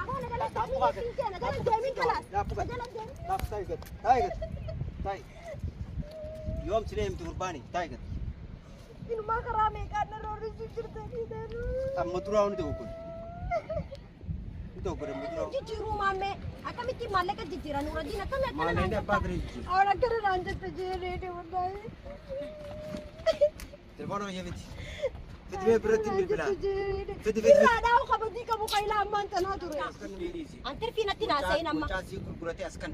Aboo na jala deemin siin jee na jala deemin kalaas. Na jala deemin. Laaf taa'i gad. Taa'i gad. Taa'i. Yoom silee himtu gurbaani taa'i gad. Inumaa karaa meeqaan na roorrisu jirtanii danuu. Amma duraa hundi dogoggore. Ni dogoggore amma duraa. Jijjiiruu maammee akkamitti maallaqa jijjiira Nuuraddiin akkamii akkana naan Maallaqni jetta? abbaa biree jijjiira. Awwan akkana naan jette jeereedhe wallaahi. Telefoona biyya fiti. Fiti mee biratti bilbilaa. Fiti fiti fiti. Irraadhaa kabajii qabu qaylaa ammaan tanaa ture. Askan dhiisi. Antirfii natti naasa'in amma. Mucaa sii gurguratee askan.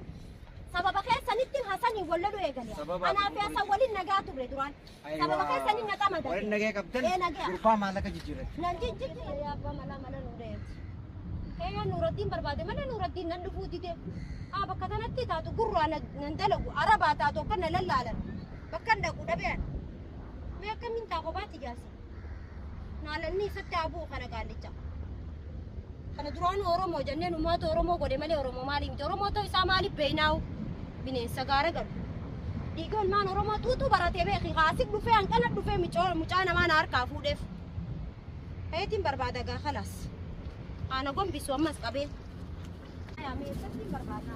Sababa keessanitti Hasaniin wal loluu eegale. Sababa Anaa fi Hasan waliin nagaa turre duraan. Sababa keessaniin na qamadan. Warri nagee qabdan Ee nagee. gurbaa maallaqa jijjiirratti. Nan jijjiirre yaa abbaa malaa mala nuureeti. Eeyyoo Nuuraddiin barbaade malee Nuuraddiin nan dhufuu dide. Haa bakka kanatti taatu gurraa nan dalagu arabaa taatu akka na lallaalan. Bakka hin dhaqu dhabeen. Mee akkamiin taa kophaatti jaarsa. Naalanni isatti haa bu'u kana gaallicha. Kana duraan Oromoo jenneen uummata Oromoo godhe malee Oromoo maaliif miti? Oromoo ta'uu isaa maaliif beeknaawu? Bineensa gaara galu. Dhiiga ilmaan Oromoo tuutuu baratee beeki. Haasik dhufee hanqana dhufee mucaa namaa na harkaa fuudheef. Eetiin barbaada gaa kalaas. Ana gombisu ammas qabee. Yaa meessatti barbaada.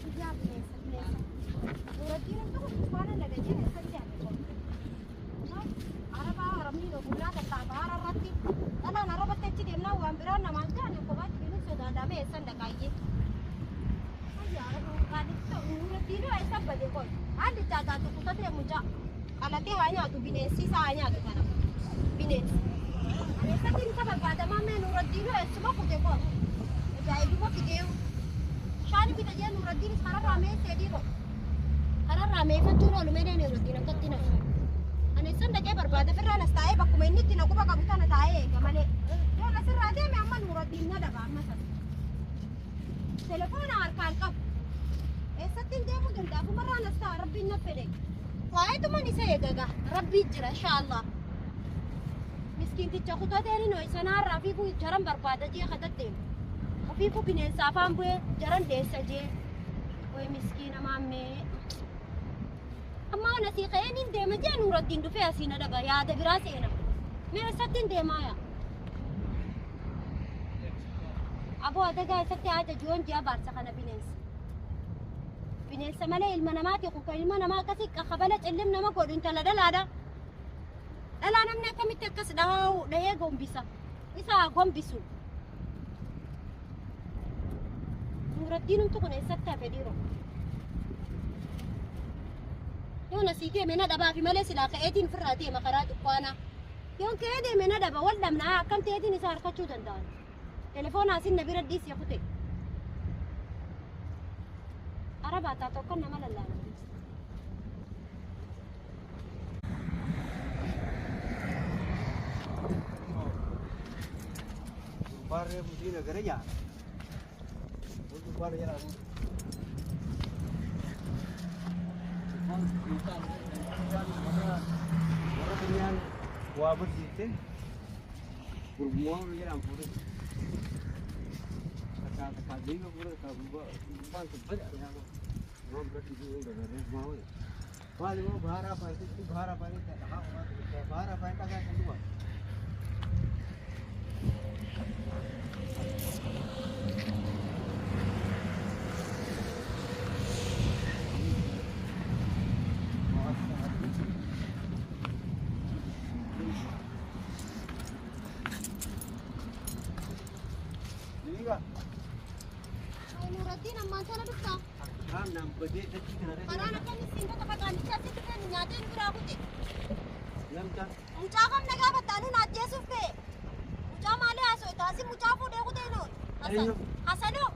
Ijaa bineensa bineensa. Nuuraddiin tokko faana nagajee eessatti hafe qofa. Arabaa Arabni ogunnaa tattaafa hara irratti dhalaan arabatti achi deemnaa waan biraan namaan taane kophaatti binuun sodaadhamee eessan dhaqaayyee. Nuuraddiinoo eessan bade qoy. Haalli taataatu kutatee mucaa qalatee haa nyaatu bineensi isaa haa nyaatu kana. Bineensi. Ani eessatti isa barbaadamaa mee Nuuraddiinoo eessuma kute qoy. Ajaa'ibuma fideewu. Shaani bita jee Nuuraddiinis kararraa meessee dhiiroo. Kararraa meeffachuun oolu mee Nuuraddiin akkatti nafu. Ani eessan dhaqee barbaada firraan as taa'ee bakkuma inni itti na quba qabu tana taa'ee eega malee. Yoon asirraa deeme amma Nuuraddiin na dhaba amma sana. Telefoona harkaan qabu. Eessatti hin deemuu danda'a? Afumarraan as taa'a rabbiin na fedhe. Taa'eetuman isa eegaga. Rabbii jira inshaallah. Miskiinticha kutateen inoo sanaarraa fiiguu jaran barbaada jee kadaddeemu. Ofiifuu bineensa afaan bu'ee jaran deessa jee. Way miskiina maammee. Amma waan asii ka'een hin deema jee Nuuraddiin dhufee asii na dhaba yaada biraa seena. Mee eessatti hin deemaa yaa? Aboo adagaa eessatti haa jajuun ji'a baarsa kana bineensa. Bineensa malee ilma namaati kun kan ilma namaa akkasii kabala cillim nama godhu intala dhalaadha. Dhalaa namni akkamitti akkas dhahee gombisa. Isa haa gombisu. Nuuraddiinumtu kun eessatti hafe dhiiroo? Yoon asii deeme na dhabaafi malee silaa ka'eetiin ofirraa deema karaa dukkaanaa. Yoon ka'ee deeme na dhaba wal dhabna akkam ta'eetiin isa harkachuu danda'an. Telefoona asin na bira dhiisee kute. Arabaa taa tokko nama lallaala. Gurbaan reefu diina gara jaa. Gurbaan jala fuudhe. Warra dunyaan waa barsiifte gurbumaan jedhaan fuudhe. Takkaa takkaa deema fuudhe takkaa gurbaan kun bada nama bira dhiisuu hin danda'e maa wayya. Maali moo baaraa faayidatti baaraa faayidatti dhahaa baaraa faayidatti dhagaa kan duwwaa. Diiga. Nuuraddiin ammaan tana dhuftaa? Karaan naan badee dachii kana irra Karaan akkamii siin bakka faqaanichaa sitti kennu nyaatee nu biraa kute. Lamta. Mucaa kam na gaafatta anuu na ajjeesuuf ka'e. Mucaa maalii haasoo taasii mucaa fuudhee kutee noo. Eenyu? Hasanoo.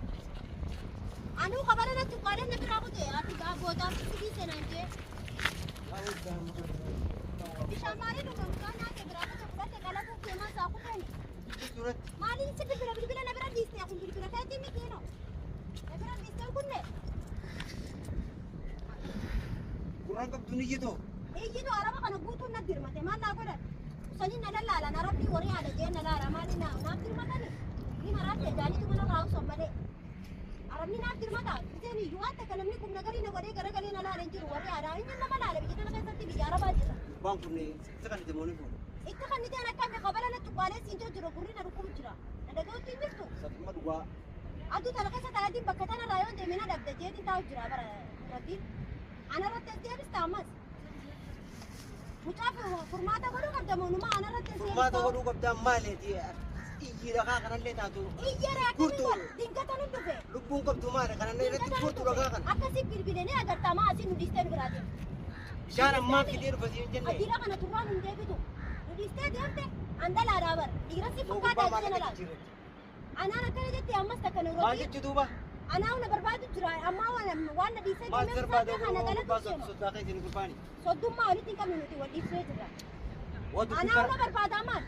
Anuu kabala natti uqqaalee na biraa kute. Ati gaa gootaaf si dhiise naan jee. Bishaan maalii dhuga mucaa nyaatee biraa kute fudhate qalabuuf deemaa isaa kuteeni. Duratti. Maaliin si bilbila bilbila na bira dhiiste kun bilbila keetii miti noo. Na bira dhiiste kunne. Gurraan qabdu ni iyyitoo. Iyyitu araba kana guutuun na dirmate maal naa godhan? Usanii na lallaalan arabni horii haadha jee na laala maali naa naaf dirmatani? Ni maraatti ajaanitu mana raawusan malee. Arabni naaf dirmata giseen iyyuu waan takka namni kun nagarii na godhee garagalee na laala hin jiru warri aadaa inni nama laala biyya tana keessatti biyya arabaa jira. Gurbaan kun isa kan itti moonii fuudhe. Itti kan niteen akkami kabala na cuqqaalee siin jiru gurri na dhukkubu jira. Na dhaga'utti hin jirtu. Sabuma dhugaa. Aduu tana keessa talaatiin bakka tanarraa yoo deeme na dhabda jeetiin taa'u jira bara Nuraddiin. Anarratti as deebista ammas. Mucaa furmaata godhuu qabda moo numaa anarratti as Furmaata deebista? godhuu qabdaa maaleeti? Iyyi dhagaa kanallee taatu. Iyyere akkamii Gurtu. godha? Dingata nu dhufe. Lubbuun qabdu maali? Kanallee irratti gurtu dhagaa kana. Akkasii bilbilee agartaa maa asii nu dhiistee nu biraa deemte. Bishaan ammaa fidee dhufa siin jenne. Adiidha kana turraan hin deebitu. Nu dhiistee deemte andalaadhaa bara. Dhiira si Gurbaa fakkaataa maallaqa jechana laal. jijjiirratti. Anaan akkana jettee ammas takka Maal Nuraddiin. jechuu duuba? Anaa na barbaadu jira. Ammaa waan na dhiisee Maal deemee barbaada kana gurbaa galatu seema. soddaa keessa ni gurbaani. Soddummaa walitti hin qabnu nuti wal dhiisnee jirra. Wadu Anaa na barbaadaa maal?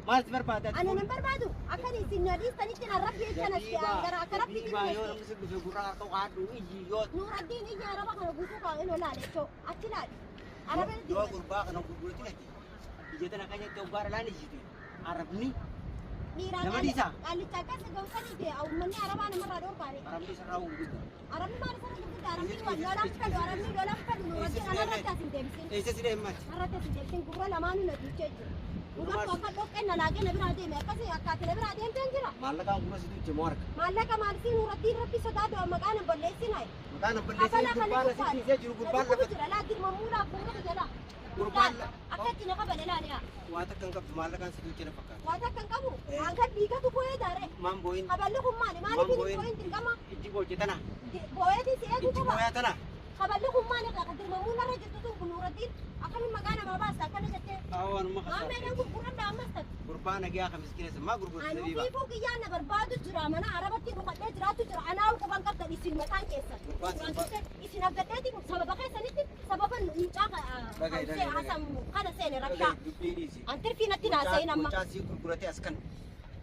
Maal si barbaada? Ani nan barbaadu. Akkan isin na dhiistanitti na rabbi jecha na gara akka rabbi Dhiibaa yoo jiru. namni si dhufe gurra harka qaadhu iyyi yoo Nuraddiin iyya araba kana guutuu kaa'ee laale jechuun achi laale. Araba yoo gurbaa kana gurguratin ati biyya tana kan jette oggaa dhalaan iyyite arabni Dhiiraa Nama dhiisaa? Qaallicha akkas gawsanii ta'e uummanni arabaa namarraa dhoorkaane. arabni sirraa gurgudda. Arabni maal isarra gurguddaa? Arabni lolaan fedhu, arabni lolaan fedhu Nuraddiin anarratti as hin deebisin. Eessa si deemmaati? Narratti as hin deebisin gurra lamaanuu na duuchee jira. Dhugattu akka dhoqqeen na laaqee na biraa deeme akkasii akka ati na biraa deemteen jira. Maallaqaan gurra si duuche moo harka? Maallaqa maalsii Nuraddiin rabbi sodaatu maqaan hin balleessinaa. Maqaan obboleessa Kabala kana gurbaan asi dhiisee jiru gurbaan lafa jira laa dirmamuudhaaf gurra jala. Gurbaan Akka itti na qabale laaliyaa. waa takka hin qabdu maallaqaan si duuche na fakkaata. Waan akka hin qabu hanga dhiigatu boo'ee daare. Maan boo'in Kaballi kun maali? Maaliif hin boo'in dirqama? ijji booche tana Boo'eetii si eeguu ijji qaba. booyaa tana Kaballi kun maali? Dirmamuun narra jirtu tun kun Nuraddiin akkamiin maqaa namaa baasta akkana jettee. Awaanuma Amma kasaa eegan gurguradha ammas takka. gurbaa nagaa kan miskiina maa gurgurte Ani dhiibaa. ofiifuu kiyyaan na barbaadu jira mana arabatti dhufadhee jiraatu jira anaa quban qabda isin mataan keessan. Gurbaan Duraan dursee isin abdadheeti sababa keessanitti sababa mucaa Dhaga'i, dhaga'i, hasan kana seene rabshaa. Dubbii dhiisi. Antirfii natti naasa'in amma. Mucaa sii gurgurate as kana.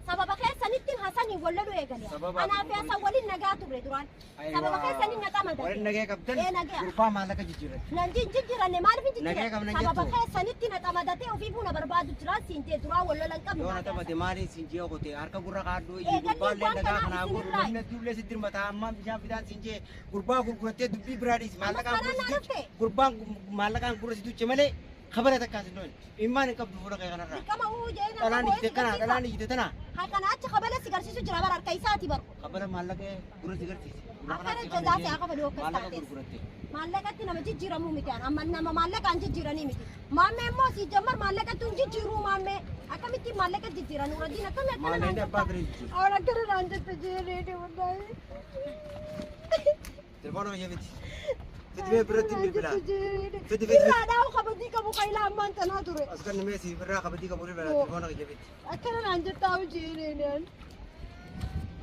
Sababa keessanitti Hasaniin wallaluu eegale. Sababa Anaa fi Hasan waliin nagaa turre duraan. Sababa keessaniin na Waliin xamadate. nagee qabdan Ee, nagee. gurbaa maallaqa jijjiirratti. Nan jijjiiranne maaliif hin Nagee jijjiiranne? qabna Sababa jettu. keessanitti na xamadatee ofiifuu na barbaadu jira siin jee duraan wallalan qabnu. Yoo na taphate maaliin siin jee qote harka gurra kaadhu iyyi Eegalli gurbaan waan lee dhagaa kanaa kanaa godhu isinirraa. namni dullee si dirmata ammaa bishaan fidaan siin jee gurbaa gurgurattee dubbii biraa dhiisi maallaqaan kanaan gurra si na duuche dhufte. gurbaan maallaqaan gurra si duuche malee kabala takkaas hin dhoone immaan hin qabdu fuula kee kanarraa. Dirqama uu jee na Dhalaan boo'ee ijjite si kana garsiisa. dhalaan ijjite tana Kana achi kabala si garsiisu jira bara harka isaati bar. kabala maallaqa gurra si garsiisi. Gurra Akkana kanaa si jazaasi kana akka fedhu akkas maallaqa taates. gurguratte. Maallaqatti nama jijjiiramuu miti an amma nama maallaqaan jijjiiranii miti. Maammee immoo si jammar maallaqatti hin jijjiiruu maammee akkamitti maallaqa jijjiiran Nuraddiin akkamii akkana naan Maallaqni abbaa jetta. bira jijjiira. Awwan akkana naan jette jeereedhe wallaahi. Telefoona hojii miti. Fitmee biratti hin bilbilaa. Fiti, fiti. Birraadhaa kabajii qabu qaylaa ammaan tanaa ture. As kan nimee si birraa kabajii qabu bilbilaa telefoona hojii miti. Akkana naan jettaa jeereedhe.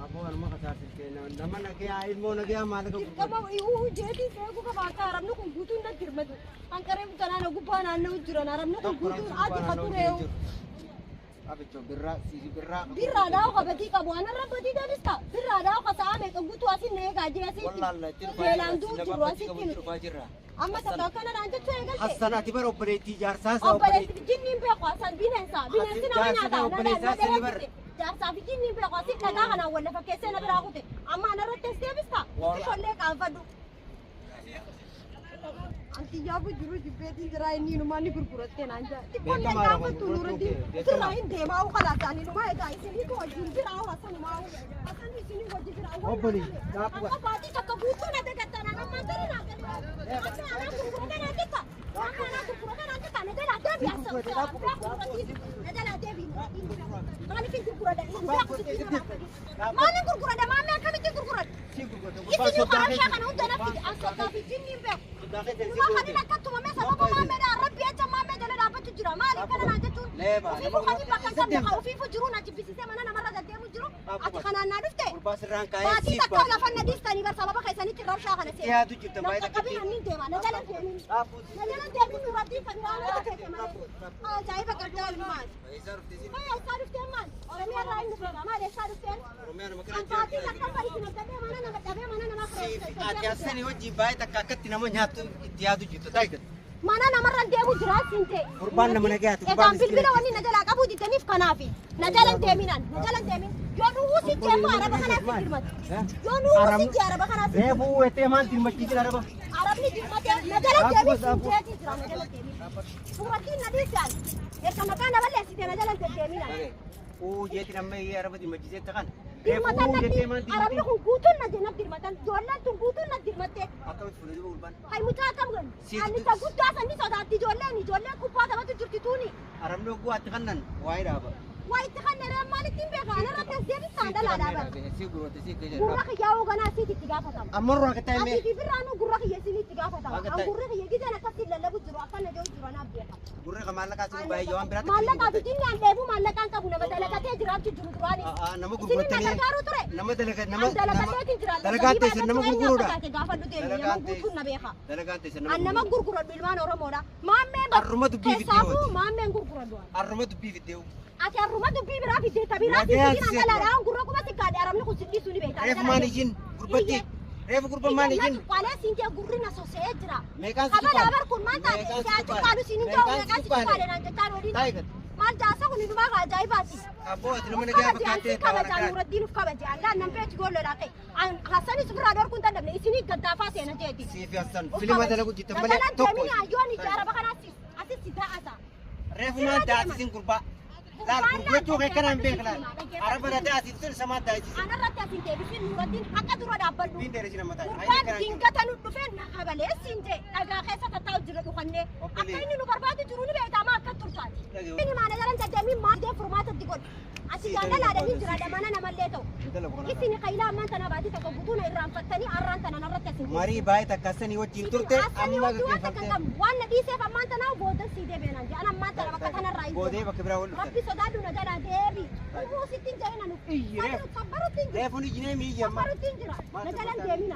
Aboo anuma kasaasiste nama nagayaa ilmoo nagayaa maallaqa Dirqama uu jeetii seeguu qaba akka arabni kun guutuun natti hirmatu. Hanqaree tanaan gubbaa naanna'u jiran arabni kun guutuun ati ka tureewu. Abicho birraa si birraa. Birraadhaa kabajii qabu anarra badii deebista. Birraadhaa ka sa'a meeqa guutuu asin na eegaa jee asitti. Wallaalla itti dhufaa Beelaan du'u jiru asitti nuti. dhufaa jirra. Amma takka akkana naan jechuu eegalte. Hassan ati bara obboleettii jaarsaa isaa Obboleessi jinniin beeku asan bineensa. Bineensi nama Jaarsa nyaata. obboleessaa sani bara. Jaarsaa fi jinniin beeku asin dhagaa kanaan wal lafa keessee na biraa kute. Amma anarratti as deebista. Ijoollee qaanfadhu. Anti yaabu jiru jibbeetiin jira inni inumaa ni gurgurattee naan jaa. Xiqqoollee Beekamaadha gaafatu gurgurachuu Nuraddiin. kee, beekama. Sirraa hin deemaa kalaas ani inumaa egaa isinii wajjin jira hasanumaa hasan isinii wajjin jira. Obboli, gaafa- Akka baatii takka guutuu na dagattan anammaan tani naa gadi. Akka anaa gurgurata naa jetta. Akka anaa gurgurata naa jetta. Na jalaa deebi asa. Na jalaa deebi. Maaliif hin gurgurata? Maaliin gurgurata? Maammee akkamitti gurgurata? Si gurgurate gurbaa Isin soddaa karaa keessa. kana hunda nafti an soddaa fi jinniin beeku. Soddaa keessa si Numa kanin gurgurate. akka tumame sababa maammeedhaan rabbi jecha maammee jala dhaabbachuu jira. Maali kana naan jechuun Leeba, ofiifuu nama kanin bakka hin qabne ka ofiifuu jiru na jibbisiisee mana namarra deddeemu jiru ati kanaan naa dhufte. Gurbaa sirraan kaa'ee Maatii siif takka baasa. lafa na dhiistanii bar sababa keessanitti rabshaa kana seenu. Dhiyaatu jirta Na baay'ee qaqqabin annin deema na jala deemin. Na jala deemin Nuraddiin kan waan hojjete malee. Ajaa'iba qabdaa ilmaan. Eessaa dhufte isin? Faaya eessaa dhufteen maal? Oromiyaa irraa hin dhufeera. Maal eessaa dhufteen? Oromiyaa nama kana Anfaatii takka bari isin hojjetee mana nama dhabee mana nama Siif ati Hassanii wajjin baay'ee takka akkatti nama nyaattu itti yaadu jirta taayita. Mana namarra deemu jira siin ta'e. Gurbaan nama nagayaati, gurbaan Egaan bilbila miskiina. wanni na jalaa qabuu diddaniif kanaafi. Na jala hin deeminan, na jala hin deemin. Yoo nuhuu si jeemu araba kanaaf si dirmate. Yoo nuhuu si jee araba kanaaf si dirmate. Reefuu wettee maal dirmachiisin araba? Arabni dirmate na jala hin deemin siin jeetii jira na jala hin deemin. Suurattiin na dhiisaan. Erga maqaa na balleessite na jala hin deddeeminan. Uu jeetiin amma araba dirmachiisetti kan. Dirmatan natti arabni kun guutuun na jenna dirmatan ijoolleen tun guutuun na dirmatte. Akkamitti fuudhee duuba gurbaan? Hay mucaa akkam godhu? Ani isa guddaa sanni sodaatti ijoolleen ijoolleen kubbaa taphatu jirti tuuni. Arabni hogguu atti kannan waa'ee dhaaba. Waa itti kan dheree maalitti hin beekaa? Ana irratti as deebistaan dhalaadhaa bara. Si gurgurte si keessa. Gurra kiyyaa hooganaa siit itti gaafatama. Amma irraa akka ta'e Asii fi birraanuu gurra kiyya isin itti gaafatama. Akka An ta'e. gurri kiyya gizeen akkasiin lallabu jiru akkana jiru jiru anaaf beeka. Gurri kan maallaqaa si baay'ee waan biraatti. Maallaqaa fi jinni an dheebuu maallaqaan qabu nama dalakatee jiraachuu jiru duraanis. Nama Isin na gurgurtanii. gargaaruu ture. Nama dalaga nama An dalakateetiin jira. Dalagaan teessan nama gurguruudha. Gaafadhu deemi nama guutuun na beeka. Dalagaan teessan An nama nama gurguradhu ilmaan Oromoodha. Maammeen Arruma dubbii fiddee Keessaafuu hooti. maammeen gurguradhu. Arruma dubbii fiddee. Ati arruma dubbii biraa fiddee tabiraa fi Nagaan fiddin si angalaadhaan gurra quba sikkaadhe arabni kun siddisuu ni beekta. Reefu maal ijin gurbatti. Reefu gurba maal ijin. Cuqqaalee siin jee gurri na sosee jira. Meeqaan si Kabala cuqqaale? bar kun maal taate Meeqaan si si cuqqaale? cuqqaalu siin hin jiru Meeqaan si meeqaan si cuqqaale? cuqqaale naan jechaan waliin. Taayi gad. Maal jaasa kun dhumaa ka ajaa'ibaati. Abboo ati nama Uf nagaa kabaje an fakkaattee si kabaja Nuuraddiin uf kabaje an laan nan beeku goolloodhaa ta'e. An Hassanis ofirraa dhorkuu hin dandamne isinii gaddaafaa seena jeeti. Siifi Hassan Uf filima kabaje. dalagu jirtan malee Daldalaa tokko. deemini ayyoon ija araba kanaa asis si da'ata. Reefu maal daasisiin gurbaa. Laal gurgurachuu kee kanaan beek laal. Araba na daasiftuun isa maal daasisiin. Anarratti as hin deebisin Nuuraddiin haqa dura dhaabbadhu. Dubbiin dheeresi nama ta'a. Gurbaan dingata nu dhufee na kabaleessiin jee dhagaa keessa tattaa'u jira dhufannee akka inni nu barbaadu jiru ni beekama akka turtaati. Inni maana jaran daddeemiin maal dee furmaata itti godhu. Asi jaalalaadhaan hin jira mana namallee ta'u. Isin kaylaa ammaan tana baatii tokko guutuu na irraanfattanii arraan tana narratti as hin deebisin. Marii baay'ee takka Hassanii wajjin turte Hassanii amma wajjin waan takka hin gaggeeffamte. qabnu. Waan na dhiiseef ammaan tanaa booda sii deebi'an jee. Ana ammaan tana bakka tanarraa hin Boodee bakka biraa wal dhuftan. Rabbi sodaadhu na jalaa deebi. Uffuu sitti hin jedhina nu. Iyyi reefu. Sabbarutti hin jira. Reefuun ijinee miiyya amma. Sabbarutti hin jira. Na jalan deemina.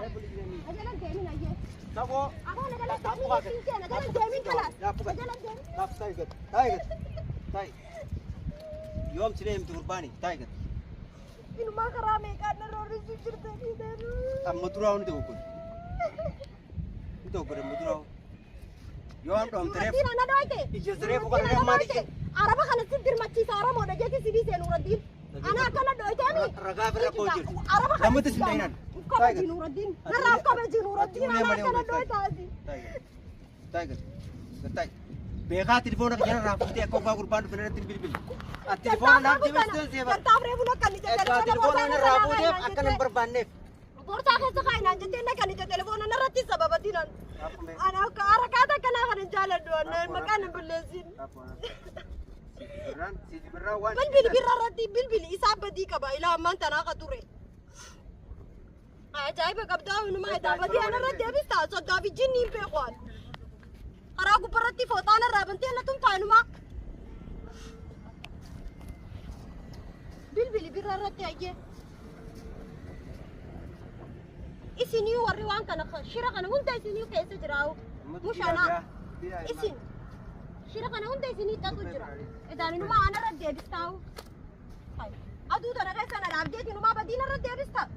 Na jalan deemina iyyee. Saboo. Aboo na jalan deemina siin jee. Na jalan deemin kalaas. Na jalan deemin. Laaf taayi gad. Taayi gad. Taayi. Yoom si deemtu gurbaani taayi gad. Inumaa karaa meeqaan narra horreessuu jirtanii daruu. Amma duraa hundi tokko. Ni tokko amma duraa. Yoom dhoomte reefu. Nuraddiin ana dhooyte. Ija reefu kana reefu maal ijin? Araba kana si dirmachiisa Oromoodha jeeti si dhiisee Nuraddiin. Ana akkana dhooyteemi. Ragaa bira koo jirti. Araba kana Namoota si dhahinan. Uf kabaji Nuraddiin. Narraa uf kabaji Nuraddiin. Ana akkana dhooytaati. Taayi gad. Taayi gad. Taayi. Beekaa telefoona jala irraa fuutee akka obbaa gurbaan dhufe irratti bilbili. Ati telefoona naaf deebistee seeba. Gantaaf reefu nakkan ija Egaa telefoona irraa fuuteef akka nan barbaanneef. Boorsaa keessa kaayinaan jettee nakkan ija telefoona narratti sababatiinan. Ana akka harakaata akkanaa kana hin jaaladhu anaan maqaan hin balleessin. Bilbili birra irratti bilbili isaa badii qaba ilaa ammaan tanaa ka ture. Ajaa'iba qabdaa hundumaa idaa badii ana irratti deebistaa soddaa fi jinni hin beeku ani. Karaa gubbaa irratti fooxaan irraa bantee na tumtaanumaa. Bilbili birra irratti ayyee. Isinii warri waan kana shira kana hunda isinii keessa jiraa'u. Mushanaa. Isin shira kana hunda isinii xaxu jira. Idaaninuma anarra deebistaa'u. Aduu tana keessa na dhaabdeeti numaa badiin irra deebistaa.